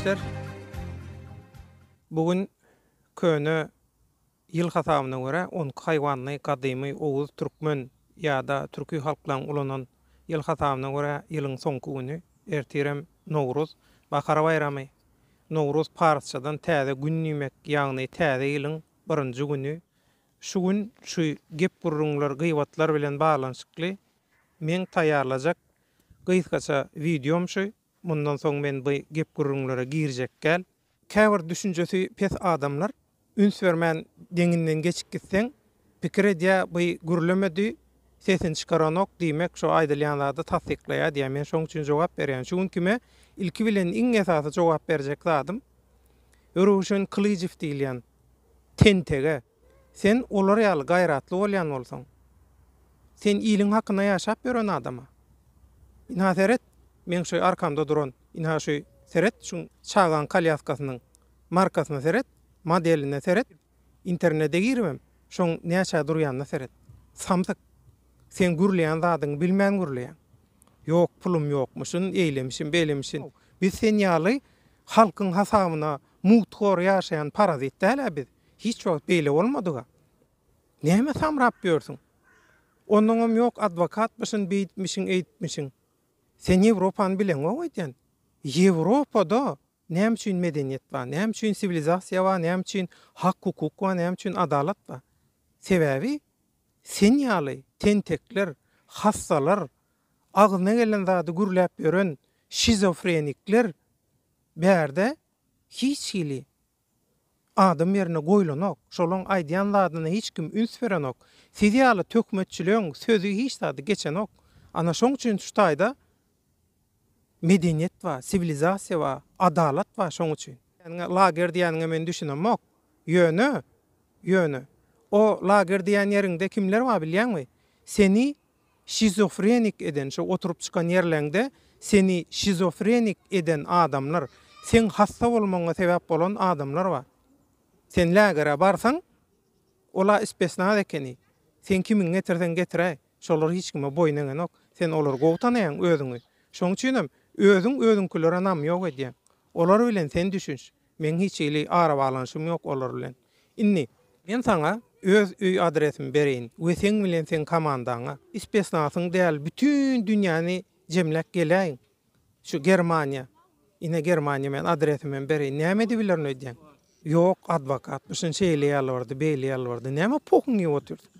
Ildeşler! Bu gün köne ýyl hasabyna görä on iki haýwanly gadymy oguz türkmen ýa-da türki halklaryň ulanan ýyl hasabyna görä ýylyň soňky güni, ertirem Nowruz, Bahar baýramy. Nowruz parsçadan täze gün diýmek, ýagny täze ýylyň birinji güni. Şu gün şu gep-gürrüňler, gybatlar bilen baglanyşykly meň taýýarlajak gysgaça wideom şu. Mundan soň men bu gep-gürrüňlere girjek däl. Käbir düşünjesi pes adamlar üns bermän deňinden geçip gitseň, pikir edýär bu gürlemedi, sesini çykaranok, diýmek şo aýdylýan zady tassyklaýar diýýär. Men şoň üçin jogap berýän. Şu günki me ilki bilen iň esasy jogap berjek zadym Röwşen Kylyjow diýilýän tentege. Sen olar ýaly gaýratly bolýan bolsaň, sen iliň hakyna ýaşap ýören adama. Ynha seret, meň şu arkamda duran, ynha şu seret şuň çagaň kolýaskasynyň markasyna seret, modeline seret, internede giribem şoň näçä durýanyna seret. Samsyk. Seň gürleýän zadyňy bilmän gürleýäň. Ýok, pulum ýokmuşyn, eýlemişin, beýlemişin. Biz sen ýaly halkyň hasabyna mugthor ýaşaýan parazit däl-ä biz. Hiç wagt beýle bolmadyga. Näme samrap ýörsüň? Onnoňam ýok adwokatmyşyn beýdipmişiň eýdipmişiň. Sen Ýewropany bileňok öýdýän. Ýewropada näme üçin medeniýet bar, näme üçin siwilizasiýa bar, näme üçin hak-hukuk bar, näme üçin adalat bar? Sebäbi sen ýaly tentekler, hassalar, agzyna gelen zady gürläp ýören şizofrenikler bärde hiç hili Adam ýerine goýlanok. Şolaň aýdýan zadyna hiç kim üns berenok. Siz ýaly töhmetçileň sözi hiç zady geçenok. Ana şoň üçin şu taýda medeniýet bar, siwilizasiýa bar, adalat bar şoň üçin. Lager diýýäniňe men düşünemok. Ýöne, ýöne, o lager diýýän ýeriňde kimler bar bilýäňmi? Seni şizofrenik eden, şo oturyp çykan ýerleňde seni şizofrenik eden adamlar, seň hassa bolmagyňa sebäp bolan adamlar bar. Sen lägere barsaň, ol-a spesnaz ekeni, sen kimiňi getirseň getiräý, şolar hiç kime boýun egenok, sen olary gowy tanaýaň özüňi. Şoň üçinem özüň özüňkilere namýok edýäň. Olar bilen sen düşünş. Meň hiç hili arabaglanyşygym ýok olar bilen. Indi, men saňa öz öý adresimi bereýin we seň bilen seň komandaňa, spesnasyň däl, bütin dünýäni jemläp geläýiň. Şu Germaniýa. Ine Germaniýa men adresimem bereýin. Näme edibilerin öýdýäň? Ýok, adwokatmyşyn, şeýle ýalbardy, beýle ýalbardy. Näme pohuň iýip otyrsyň?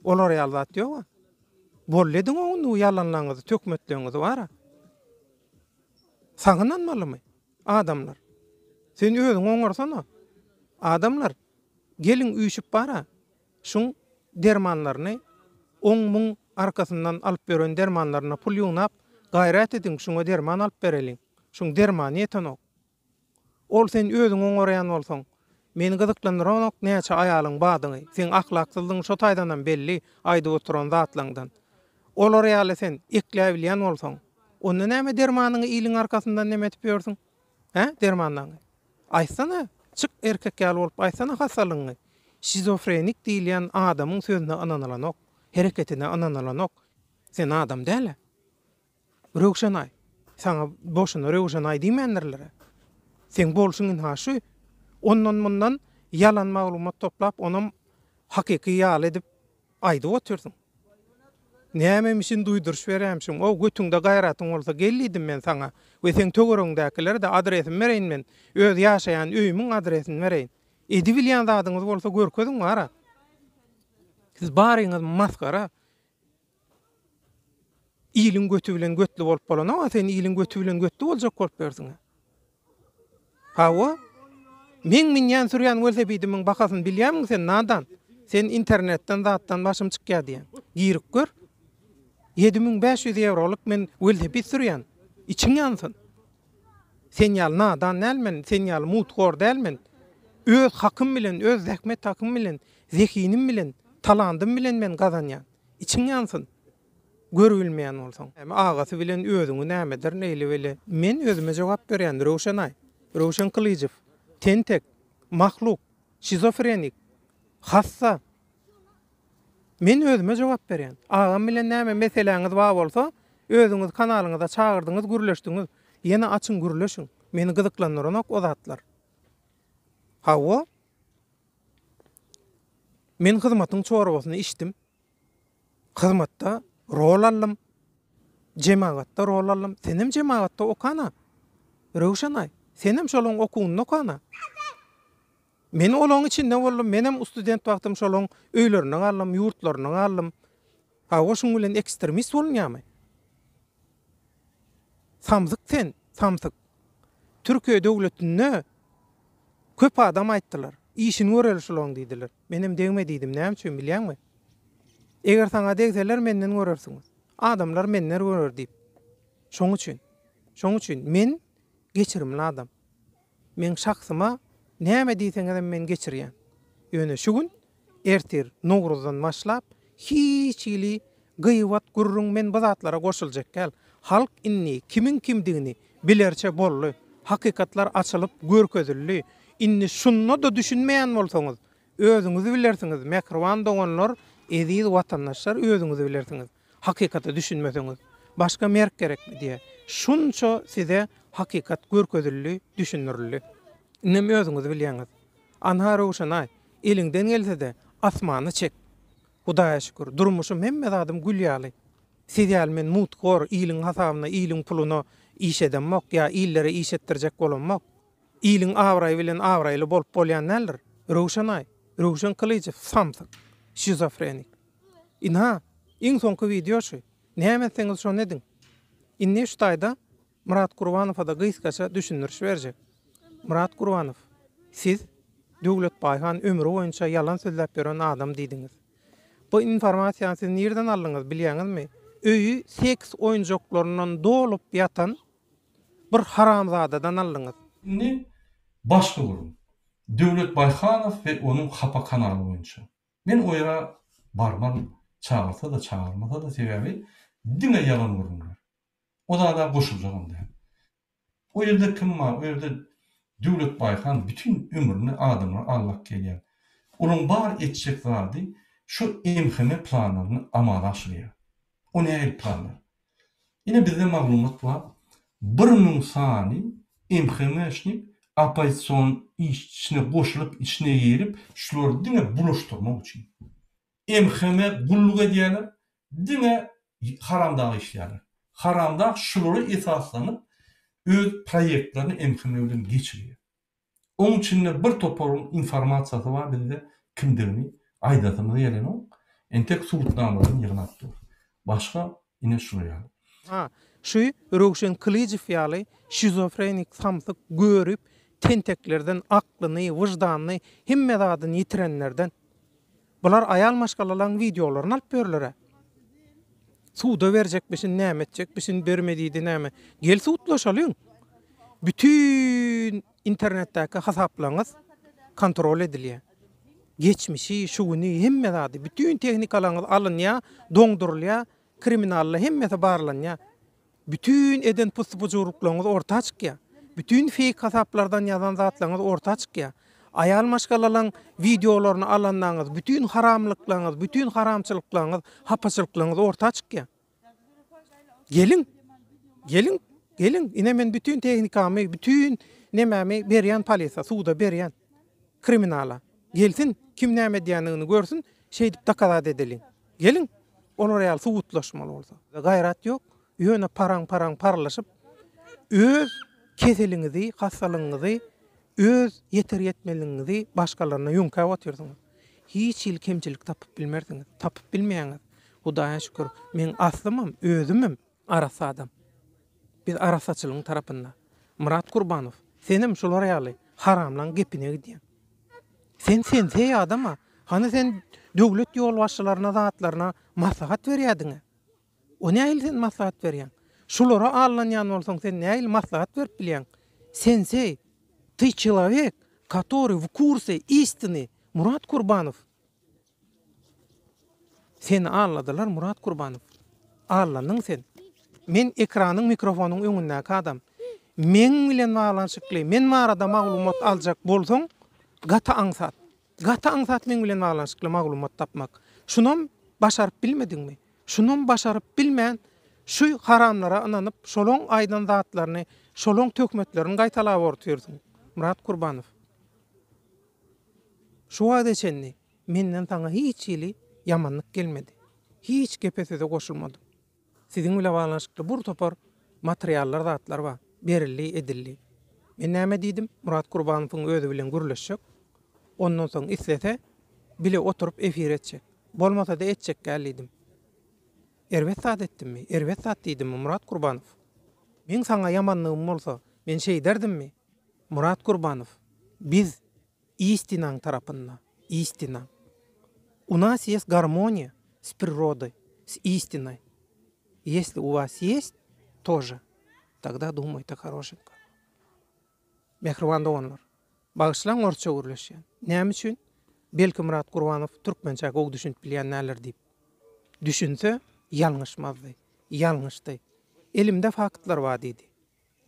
Olar ýaly zat ýog-a. Boldy ediň o indi bu ýalanlaryňyzy, töhmetleriňizi bar-a. Saňa ynanmalymy? Adamlar. Sen özüň oňarsana. Adamlar, geliň üýşüp bara, şuň dermanlaryny oň-muň arkasyndan alyp ýören dermanlaryna pul ýygnap, gaýrat ediň şuňa derman alyp bereliň. Şuň dermany ýetenok. Ol sen özüň oňarýan bolsaň, meni gyzyklandyranok näçe aýalyň badyňy, seň ahlaksyzlygyň şo taýdanam belli aýdyp oturan zatlaňdan. Olar ýaly sen ekläbilýän bolsaň, onda näme dermanyňy iliň arkasyndan neme edip ýörsüň? Hä, dermanlaňy? Aýtsana, çyk erkek ýaly bolup aýtsana hassalygyňy. Şizofrenik diýilýän adamyň sözüne ynanylanok, hereketine ynanylanok. Sen adam däl-ä. Röwşenaý. Saňa boşuna Röwşenaý diýmändirler-ä. Seň bolşuň ynha şu. Ondan-mundan ýalan maglumat toplap, onam hakyky ýaly edip Aýdyp otyrsyň. Nämemişin duýduryş berýärmişiň. O, götüňde gaýratyň bolsa gel diýdim men saňa. We seň töweregiňdäkilere-de adresimi bereýin men. Öz ýaşaýan öýümiň adresini bereýin. Edibilýän zadyňyz bolsa görkeziň bara. Siz baryňyz masgara. Iliň göti bilen götli bolup bolanok-a, sen iliň göti bilen götli boljak bolup ýörsüň-ä. Hawa. Meň münýän sürýän welosipedimiň bahasyny bilýärmiň sen, nadan? Sen internetden zatdan başym çykýar diýýäň. Girip gör. 7500 ýewrolyk men welosiped sürýän. Içiň ýansyn. Sen ýaly nadan däl men, sen ýaly mutgor däl men. Öz hakym bilen, öz zähmet hakym bilen, zehinim bilen, talandym bilen men gazanýan. Içiň ýansyn. Görübilmeýän bolsaň. Näme agasy bilen özüňi nämedir neýle-beýle. Men özüme jogap berýän, Röwşenaý. Röwşen Gylyjow. Tentek. Mahluk. Şizofrenik. Hassa. Men özüme jogap berýän. Agam bilen näme meseläňiz bar bolsa, özüňiz kanalyňyza çagyrdyňyz, gürleşdiňiz. Ýene açyň gürleşiň. Meni gyzyklandyranok o zatlar. Hawa. Men hyzmatyň çorbasyny içdim. Hyzmatda rol aldym. Jemagatda rol aldym. Senem jemagatda okana. Röwşenaý, senem şolaň okuwynda okana. Men olaň içinde boldum. Menem student wagtym şolaň öýlerinde galdym, ýurtlarynda galdym. Hawa, şuň bilen ekstremist bolunýarmy? Samsyk sen, samsyk. Türkiýe döwletinde köp adam aýtdylar. Işini göreli şulaň diýdiler. Menem degme diýdim. Näme üçin bilýäňmi? Eger saňa degseler menden görersiňiz. Adamlar menden görer diýip. Şoň üçin. Şoň üçin men geçirimli adam. Meň şahsyma näme diýseňizem men geçirýän. Ýöne şu gün, ertir Nowruzdan başlap hiç hili gybat, gürrüň men bu zatlara goşuljak däl. Halk indi kimiň kimdigini bilerçe boldy. Hakykatlar açylyp görkezildi. Indi şunda-da düşünmeýän bolsaňyz, özüňiz bilersiňiz, mähriban doganlar, eziz watandaşlar özüňiz bilersiňiz. Hakykata düşünmeseňiz, başga merk gerekmi diýe. Şunça size hakykat görkezildi, düşündirildi. Indem özüňiz bilýäňiz. Anha Röwşenaý, eliňden gelse-de, asmany çek. Hudaýa şükür, durmuşym hemme zadym gül ýaly. Siz ýaly men mutgor, iliň hasabyna, iliň puluna iş edemok ýa illere iş etdirjek bolamok. Iliň abraýy bilen abraýly bolup bolýan däldir. Röwşenaý, Röwşen Kylyjow samsyk, şizofrenik. Ynha, iň soňky wideo şu. Näme etseňiz şony ediň. Indi şu taýda Myrat Gurbanowa-da gysgaça düşündiriş berjek. Myrat Gurbanow, siz Döwlet Baýhan ömri boýunça ýalan sözläp ýören adam diýdiňiz. Bu informasiýany siz nirden aldyňyz bilýäňizmi? Öýi seks oýunjaklaryndan dolup ýatan bir haramzadadan aldyňyz. Indi başga gürrüň. Döwlet Baýhanow we onuň hapa kanaly boýunça. Men o ýere barman çagyrsa-da çagyrmasa-da sebäbi diňe ýalan gürrüňler. O zada goşuljagam däl. O ýerde kim bar? O ýerde Döwlet Baýhan bütin ömrüni adamlary aldap gelýär. Olaň bar etjek zady şu MHM planlaryny amala aşyrýar. O nähili planlar? Ine bizde maglumat bar, 1000 sany MHM-şnik oppozision işçine goşulyp içine girip şulary diňe bulaşdyrmak üçin. MHM gulluk edýärler, diňe Haramdag işleýärler. Haramdag şulara esaslanyp öz proýektlerini MHM bilen geçirýär. Oň içinde bir toparyň informasiýasy bar bizde kimdigini aýdasymyz gelenok. Entek subutnamalaryny ýygnap dur. Başga ine şular ýaly. Ha, şu Röwşen Kylyjow ýaly şizofrenik samsyk görip tenteklerden aklyny, wyždanyny, hemme zadyny ýitirenlerden. Bular aýal maşgalalaň wideolaryny alyp ýörler-ä. Suda berjekmişin, näme etjekmişin, berme diýdi näme. Gel sudlaşalyň. Bütin internetdäki hasaplaryňyz kontrol edilýär. Geçmişi, şu güni, hemme zady, bütin tehnikalaryňyz alynýar, doňdurylýar, kriminalda hemmesi barlanýar. Bütin eden pussy-pujurlyklaryňyz orta çykýar. Bütin feýk hasaplardan ýazan zatlaryňyz orta çykýar. Aýal maşgalalaň wideolaryny alandaňyz bütin haramlyklaryňyz, bütin haramçylyklaryňyz, hapaçylyklaryňyz orta çykýar. Geliň! Geliň! Geliň! Ine men bütin tehnikamy, bütin nemämi berýän polisa, suda berýän. Kriminala. Gelsin, kim näme edýändigini görsün, şeýdip dokazat edeliň. Geliň, olar ýaly subutlaşmaly bolsa. Gaýrat ýok, ýöne paraň-paraň parlaşyp, öz keseliňizi, hassalygyňyzy, öz ýeter-ýetmezligiňizi başgalaryna ýöňkäp otyrsyňyz. Hiç hili kemçilik tapyp bilmersiňiz, tapyp bilmeýäňiz. Hudaýa şükür, meň aslymam, özümem arassa adam. Biz arassaçylygyň tarapynda. Myrat Gurbanow, senem şular ýaly haramlaň gepine gidýäň. Sen senseý adama, hany sen döwlet ýolbaşçylaryna zatlaryna maslahat berýädiňä. O nähili sen maslahat berýäň? Şulara aldanýan bolsaň sen nähili maslahat berip bilýäň? Senseý, ty çelowek, kotoryý w kurse istiny, Murat Kurbanow. Seni aldadylar Murat Kurbanow. Aldandyň sen. Men ekranyň mikrofonyň öňündäki adam. Meň bilen baglanyşykly men barada maglumat aljak bolsaň gaty aňsat. Gaty aňsat meň bilen baglanyşykly maglumat tapmak. Şunam başaryp bilmediňmi? Şunam başaryp bilmän şu haramlara ynanyp şolaň aýdan zatlaryny. Şolaň töhmetlerini gaýtalap otyrsyň, Myrat Kurbanow. Şu wagta çenli menden saňa hiç hili ýamanlyk gelmedi. Hiç gepe-söze goşulmadym. Siziň bile baglanyşykly bur topar materiallar zatlar bar. Berildi, edildi. Men näme diýdim? Murat Kurbanowyň özi bilen gürleşjek. Ondan soň islese, bile oturyp efir etjek. Bolmasa-da etjek däl diýdim. Erbet zat etdimmi? Erbet zat diýdimmi, Murat Kurbanow? Meň saňa ýamanlygym bolsa, men şeýderdimmi? Murat Kurbanow, biz Istinaň tarapynda, istina. U nas jest garmoniýa s prirodoý, s istinoý. Ýesli u was ýest tože, togda dumajte horoşenko. Mähriban doganlar, bagyşlaň orsça gürleşýän. Näme üçin? Belki Myrat Gurbanow türkmençä gowy düşünip bilýän däldir diýip. Düşünse, ýalňyşmazdy. Ýalňyşdy. Elimde faktlar bar diýdi.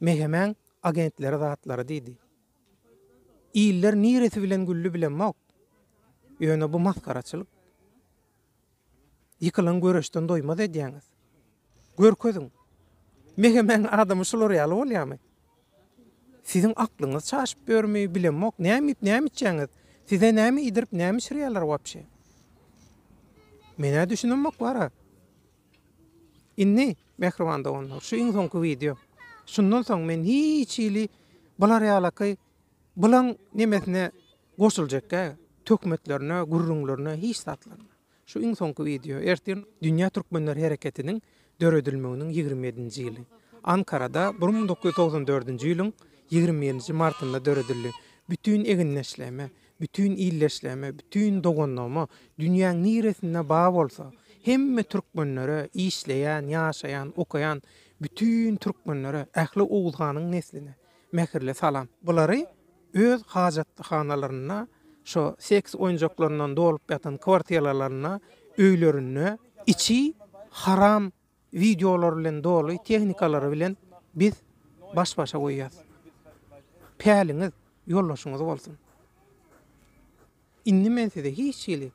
Mehemäň agentleri zatlary diýdi. Iller niresi bilen güldi bilemok. Ýöne bu masgaraçylyk. Ýykylan göreşden doýmaz edýäňiz. Görkeziň. Mehemäň adamy şular ýaly bolýamy? Siziň aklyňyz çaşyp ýörmi bilemok. Näme iýip näme içýäňiz? Size näme iýdirip näme içirýärler wapşe? Menä düşünemok bara. Indi, mähriban doganlar, şu iň soňky wideo. Şundan soň men hiç hili bular ýalaky bulaň nemesine goşuljak-ä, töhmetlerine, gürrüňlerine, hiç zatlaryna. Şu iň soňky wideo. Ertir Dünýä Türkmenler Hereketiniň döredilmeginiň 27-nji ýyly. Ankarada 1994-nji ýylyň 21-nji martynda döredildi. Bütin egindeşlerime, Bütin ildeşlerime, bütin doganlygyma, dünýäň niresinde bar bolsa, hemme türkmenlere, işleýän, ýaşaýan, okaýan bütin türkmenlere, ähli Oguz hanyň nesline mähirli salam. Bulary öz hajathanalarynda, şo seks oýunjaklaryndan dolup ýatan kwartiralarynda, öýlerinde içi haram wideolar bilen doly tehnikalary bilen biz baş-başa goýýas. Päliňiz ýoldaşyňyz bolsun. Indi men size hiç hili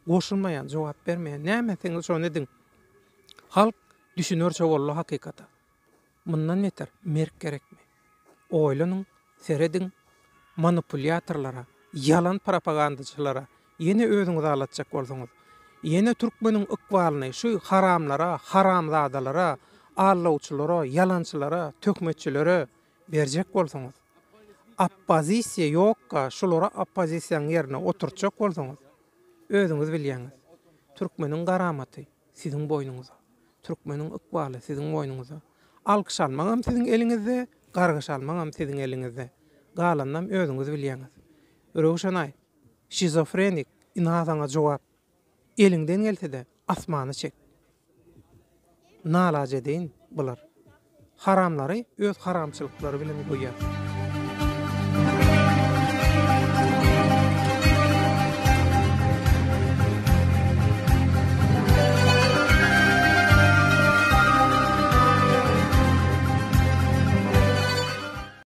goşulmaýan, jogap bermeýän. Näme etseňiz şony ediň. Halk düşünerçe boldy hakykata. Mundan beter merk gerekmi? Oýlanyň, serediň, manipulýatorlara, ýalan propagandaçylara ýene özüňizi aldatjak bolsaňyz, ýene türkmeniň ykbalyny şu haramlara, haramzadalara, aldawçylara, ýalançylara, töhmetçilere berjek bolsaňyz, oppozisiýa ýokka şulary oppozisiýaň ýerine oturtjak bolsaňyz, özüňiz bilýäňiz. Türkmeniň garamaty siziň boýnuňyza. Türkmeniň ykbaly siziň boýnuňyza. Alkyş almagam siziň eliňizde, gargyş almagam siziň eliňizde. Galanynam özüňiz bilýäňiz. Röwşenaý, şizofrenik, ynha saňa jogap. Eliňden gelse-de, asmany çek. Nalajedeýin bular. Haramlary öz haramçylyklary bilen goýýar.